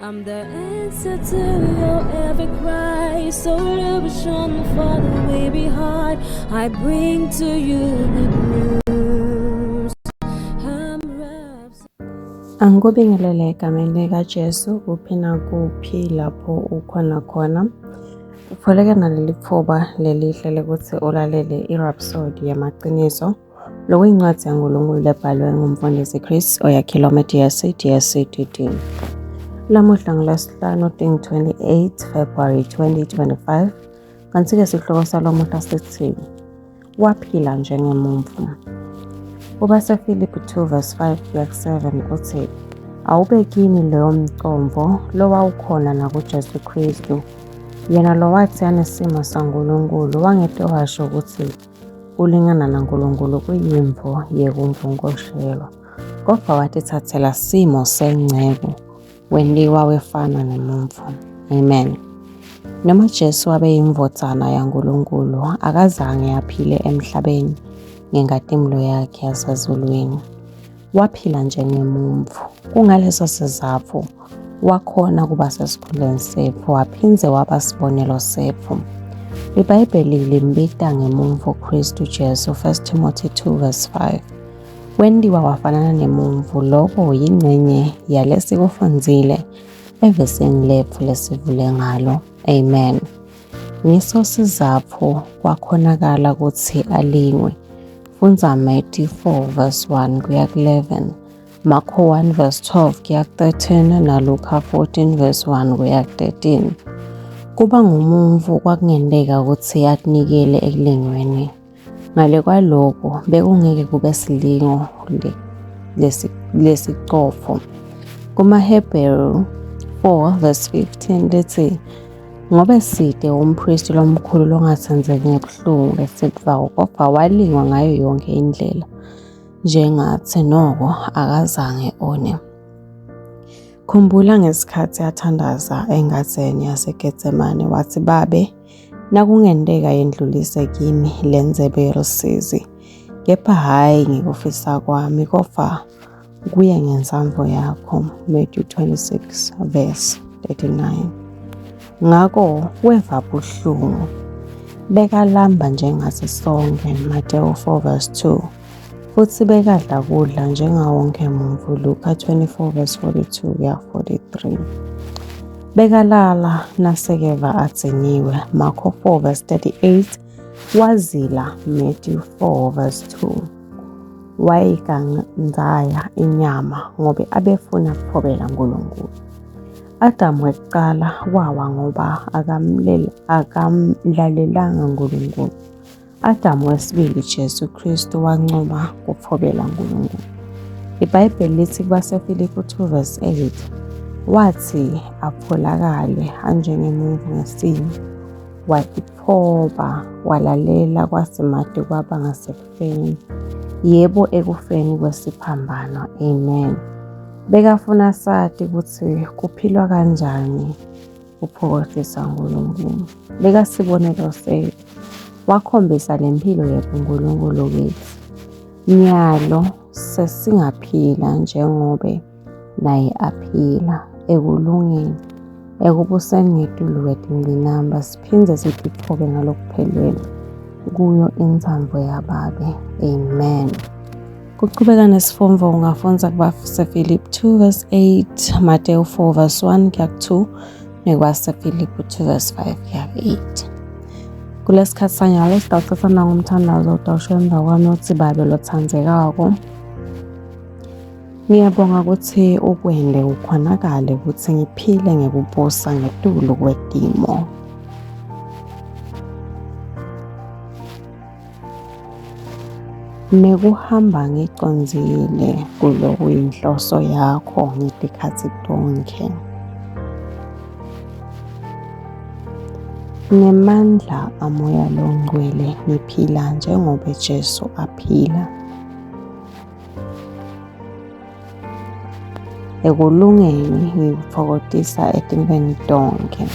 I'm the answer to your every cry, solution for the weary heart. I bring to you good news. I'm Rhapsody. Angikubingelele egameni likaJesu kuphi nakuphi lapho ukhona khona. Utholeke naleli thuba lelihle lokuthi ulalele iRhapsody yamaqiniso. Lokuyincwadi yaNkulunkulu lebhalwe ngumfundisi Chris Oyakhilome DSC DSCDD. Lamuhla ngolwesihlanu 28 February 2025 kanti-ke sihloko salomuhla sithi waphila njengemumfu. KubaseFilipi 2 verse 5 kuya 7 uthi awube kini loyo mcomvo lowawukhona nakuJesu Kristu yena lo wathi anesimo saNkulunkulu wangete washo ukuthi Kulingana naNkulunkulu kuyimvo yekunkonkoshelwa, kodvwa watitsatsela simo senceku, wentiwa wefana nemuntfu. Amen. Noma Jesu abeyindvodzana yaNkulunkulu, akazange aphile emhlabeni ngenkhatimulo yakhe yasezulwini. Waphila njengemuntfu. Kungaleso sizatfu wakhona kuba sesikhundleni setfu waphindze waba sibonelo setfu. LiBhayibheli limbita ngemuntfu Khristu Jesu 1 Timothy 2 verse 5. Wentiwa wafanana nemuntfu, loko yingcenye yalesikufundzile evesini letfu lesivule ngalo. Amen. Ngiso sizatfu kwakhonakala kutsi alingwe. Fundza Matthew 4 verse 1 kuya ku-11, Marko 1 verse 12 kuya ku-13 naLuka 14 verse 1 kuya ku-13. Kuba ngumuntfu kwakungenteka kutsi atinikele ekulingweni. Ngale kwaloko bekungeke kube silingo lesicofo. KumaHebheru 4 verse 15 lithi Ngobe site umphristi lomkhulu longatsandzeki ngebuhlungu lesibuvako, kodvwa walingwa ngayo yonkhe indlela njengatsi, noko akazange one. Khumbula ngesikhatsi athandaza engadzeni yaseGetsemane watsi, Babe, nakungenteka yendlulise kimi le ndzebe yelusizi, kepha hhayi ngekufisa kwami, kodvwa kuye ngentsandvo yakho. Matthew 26 verse 39. Ngako weva buhlungu, bekalamba njengatsi sonkhe, Matewu 4 verse 2, futsi bekadla kudla njengawonkhe muntfu, Luka 24 verse 42 kuya 43. Bekalala nasekeva adziniwe, Marko 4 verse 38, wazila, Matthew 4 verse 2. Wayigandzaya inyama ngobe abefuna kutfobela Nkulunkulu. Adamu wekucala wawa ngoba akamlalelanga Nkulunkulu. Adamu wesibili Jesu Khristu wancuma kutfobela Nkulunkulu. IBhayibheli lithi kubaseFilipi 2 verse 8 wathi atfolakale anjengemuntfu ngesimo watitfoba walalela kwasimati kwaba ngasekufeni yebo ekufeni kwesiphambano amen bekafuna sati kutsi kuphilwa kanjani kuphokotisa uNkulunkulu bekasibonelo setfu wakhombisa lemphilo yebuNkulunkulu kitsi nyalo sesingaphila njengobe naye aphila ekulungeni ekubuseni ngetulu kwetingqinamba siphindze sititfobe ngalokuphelele kuyo intsandvo yababe amen Kuchubeka nesifundvo ungafundza kubaseFilipi 2 verse 8, Matewu 4 verse 1 kuya ku-2 nekwaseFilipi 2 verse 5 kuya ku-8. Kulesikhathi sanyalo sitawutsatsa nangumthandazo utawusho emva kwami utsi Babe lotsandzekako. Ngiyabonga kutsi ukwente kukhonakale kutsi ngiphile ngekubusa ngetulu kwetimo. Nekuhamba ngicondzile kulokuyinhloso yakho ngetikhatsi tonkhe. Ngemandla aMoya loNgcwele ngiphila njengobe Jesu aphila. Ekulungeni ngikutfokotisa etintfweni tonkhe.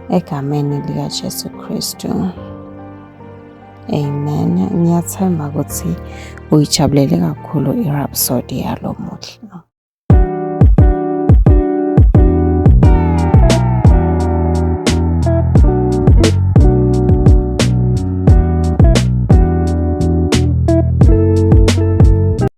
Egameni likaJesu Kristu. Amen. Ngiyathemba ukuthi uyijabulele kakhulu iRhapsody yalomuhla.